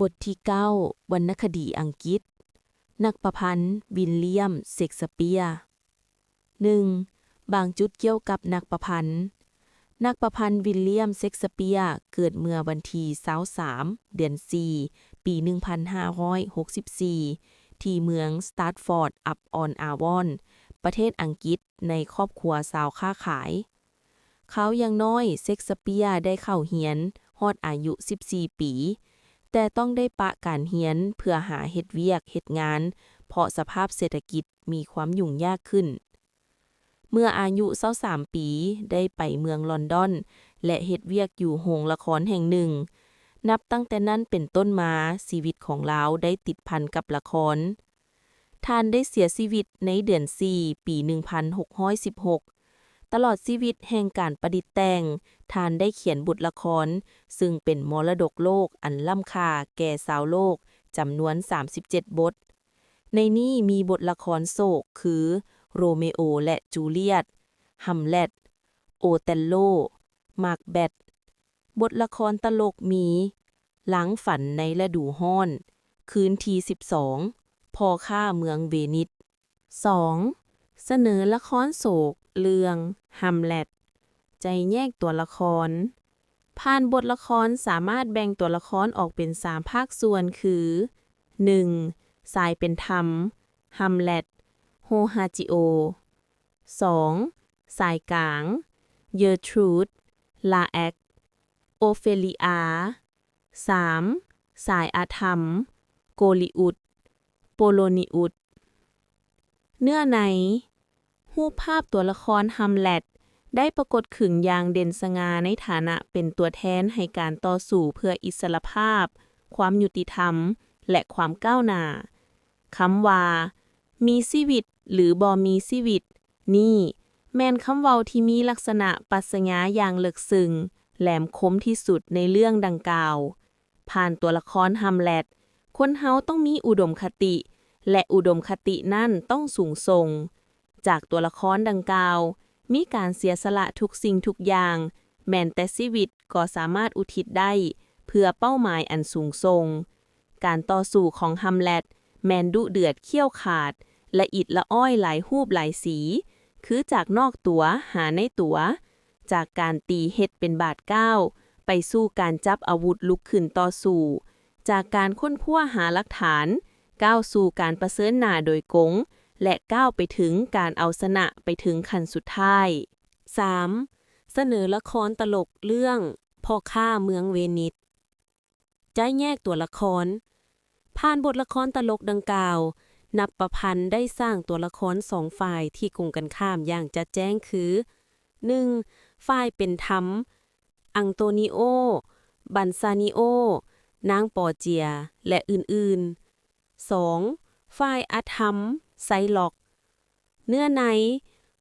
ບົດທີເກົ້າ ວັນນະຄະດີອັງກິດ ນັກປະພັນ ວິນລຽມ ເຊັກສະເປຍ. ໜຶ່ງ ບາງຈຸດກ່ຽວກັບນັກປະພັນ. ນັກປະພັນ ວິນລຽມ ເຊັກສະເປຍ ເກີດເມື່ອວັນທີຊາວສາມ ເດືອນສີ່ ປີໜຶ່ງພັນຫ້າຮ້ອຍຫົກສິບສີ່ ທີ່ເມືອງ Stratford upon Avon ປະເທດອັງກິດ ໃນຄອບຄົວຊາວຄ້າຂາຍ. ຄາວຍັງນ້ອຍ ເຊັກສະເປຍໄດ້ເຂົ້າຮຽນຮອດອາຍຸສິບສີ່ປີ, ແຕ່ຕ້ອງໄດ້ປະການຮຽນເພື່ອຫາເຮັດວຽກເຮັດງານ ເພາະສະພາບເສດຖະກິດມີຄວາມຫຍຸ້ງຍາກຂຶ້ນ. ເມື່ອອາຍຸຊາວສາມປີ ໄດ້ໄປເມືອງລອນດອນ ແລະ ເຮັດວຽກຢູ່ໂຮງລະຄອນແຫ່ງໜຶ່ງ. ນັບຕັ້ງແຕ່ນັ້ນເປັນຕົ້ນມາ, ຊີວິດຂອງລາວໄດ້ຕິດພັນກັບລະຄອນ. ທ່ານໄດ້ເສຍຊີວິດໃນເດືອນສີ່ ປີໜຶ່ງພັນຫົກຮ້ອຍສິບຫົກ. ຕະຫຼອດຊີວິດແຫ່ງການປະດິດແຕ່ງ, ທ່ານໄດ້ຂຽນບົດລະຄອນ ຊຶ່ງເປັນມໍລະດົກໂລກອັນລ້ຳຄ່າແກ່ຊາວໂລກ ຈຳນວນສາມສິບເຈັດບົດ. ໃນນີ້ມີບົດລະຄອນໂສກຄື ໂຣເມໂອ ແລະ ຈູລຽດ, ຮຳແລັດ, ໂອແຕນໂລ, ມາກແບັດ. ບົດລະຄອນຕະຫຼົກມີ ລາງຝັນໃນລະດູຮ້ອນ, ຄືນທີສິບສອງ, ພໍ່ຄ້າເມືອງເວນິດ. ສອງ ສະເໜີລະຄອນໂສກເລື່ອງ ຮຳແລັດ ໃຈແຍກຕົວລະຄອນ. ຜ່ານບົດລະຄອນສາມາດແບ່ງຕົວລະຄອນອອກເປັນສາມພາກສ່ວນຄື ໜຶ່ງ ສາຍເປັນທຳ ຮຳແລັດ ໂຮຮາຈິໂອ. ສອງ ສາຍກາງ ເຢີທຣູດ ລາແອັກ ໂອເຟລີອາ. ສາມ ສາຍອະທຳ ໂກລິອຸດ ໂປໂລນິອຸດ. ເນື້ອໃນ. ຮູບພາບຕົວລະຄອນຮຳແລັດ ໄດ້ປາກົດຂຶ້ນຢ່າງເດັ່ນສະຫງ່າໃນຖານະເປັນຕົວແທນໃຫ້ການຕໍ່ສູ້ເພື່ອອິດສະຫຼະພາບ, ຄວາມຍຸຕິທຳ ແລະ ຄວາມກ້າວໜ້າ. ຄຳວ່າ ມີຊີວິດ ຫຼື ບໍ່ມີຊີວິດ ນີ້ ແມ່ນຄຳເວົ້າທີ່ມີລັກສະນະປັດຊະຍາຢ່າງເລິກເຊິ່ງ, ແຫຼມຄົມທີ່ສຸດໃນເລື່ອງດັ່ງກ່າວ. ຜ່ານຕົວລະຄອນຮຳແລັດ, ຄົນເຮົາຕ້ອງມີອຸດົມຄະຕິ ແລະ ອຸດົມຄະຕິນັ້ນຕ້ອງສູງສົ່ງ. ຈາກຕົວລະຄອນດັ່ງກ່າວ ມີການເສຍສະຫຼະທຸກສິ່ງທຸກຢ່າງ, ແມ່ນແຕ່ຊີວິດກໍສາມາດອຸທິດໄດ້ເພື່ອເປົ້າໝາຍອັນສູງສົ່ງ. ການຕໍ່ສູ້ຂອງຮຳແລັດແມ່ນດຸເດືອດຂ້ຽວຂາດ, ລະອິດລະອ້ອຍຫຼາຍຮູບຫຼາຍສີ, ຄືຈາກນອກຕົວຫາໃນຕົວ, ຈາກການຕີເຮັດເປັນບາດກ້າວ ໄປສູ່ການຈັບອາວຸດລຸກຂຶ້ນຕໍ່ສູ້, ຈາກການຄົ້ນຄວ້າຫາຫຼັກຖານ ກ້າວສູ່ການປະເຊີນໜ້າໂດຍກົງ ແລະ ກ້າວໄປເຖິງການເອົາຊະນະໄປເຖິງຂັ້ນສຸດທ້າຍ. ສາມ ສະເໜີລະຄອນຕະຫຼົກເລື່ອງ ພໍ່ຄ້າເມືອງເວນິດ. ຈະແຍກຕົວລະຄອນ. ຜ່ານບົດລະຄອນຕະຫຼົກດັ່ງກ່າວ, ນັກປະພັນໄດ້ສ້າງຕົວລະຄອນສອງຝ່າຍທີ່ກົງກັນຂ້າມຢ່າງຈະແຈ້ງຄື ໜຶ່ງ ຝ່າຍເປັນທຳ ອັງໂຕນີໂອ, ບັນຊານີໂອ, ນາງປໍເຈຍ ແລະ ອື່ນໆ. ສອງ ຝ່າຍອະທຳ ໄຊລັອກ. ເນື້ອໃນ,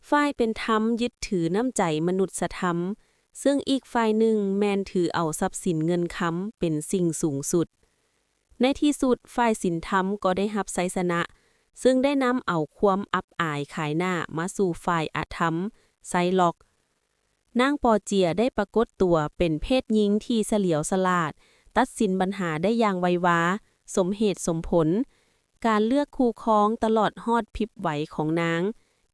ຝ່າຍເປັນທຳຍຶດຖືນ້ຳໃຈມະນຸດສະທຳ, ເຊິ່ງອີກຝ່າຍໜຶ່ງແມ່ນຖືເອົາຊັບສິນເງິນຄຳເປັນສິ່ງສູງສຸດ. ໃນທີ່ສຸດ, ຝ່າຍສິນທຳກໍໄດ້ຮັບໄຊຊະນະ, ເຊິ່ງໄດ້ນຳເອົາຄວາມອັບອາຍຂາຍໜ້າມາສູ່ຝ່າຍອະທຳ ໄຊລັອກ. ນາງປໍເຈຍໄດ້ປາກົດຕົວເປັນເພດຍິງທີ່ສະຫຼຽວສະຫຼາດ, ຕັດສິນບັນຫາໄດ້ຢ່າງໄວວາ, ສົມເຫດສົມຜົນ. ການເລືອກຄູ່ຄອງຕະຫຼອດຮອດພິບໄຫວຂອງນາງ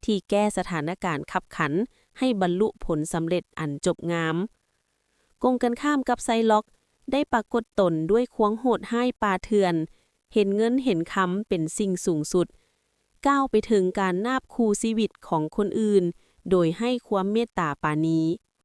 ທີ່ແກ້ສະຖານະການຄັບຂັນໃຫ້ບັນລຸຜົນສຳເລັດອັນຈົບງາມ. ກົງກັນຂ້າມກັບໄຊລັອກ ໄດ້ປາກົດຕົນດ້ວຍຄວາມໂຫດຮ້າຍປ່າເຖື່ອນ, ເຫັນເງິນເຫັນຄຳເປັນສິ່ງສູງສຸດ, ກ້າວໄປເຖິງການນາບຂູ່ຊີວິດຂອງຄົນອື່ນໂດຍໄຮ້ຄວາມເມດຕາປານີ.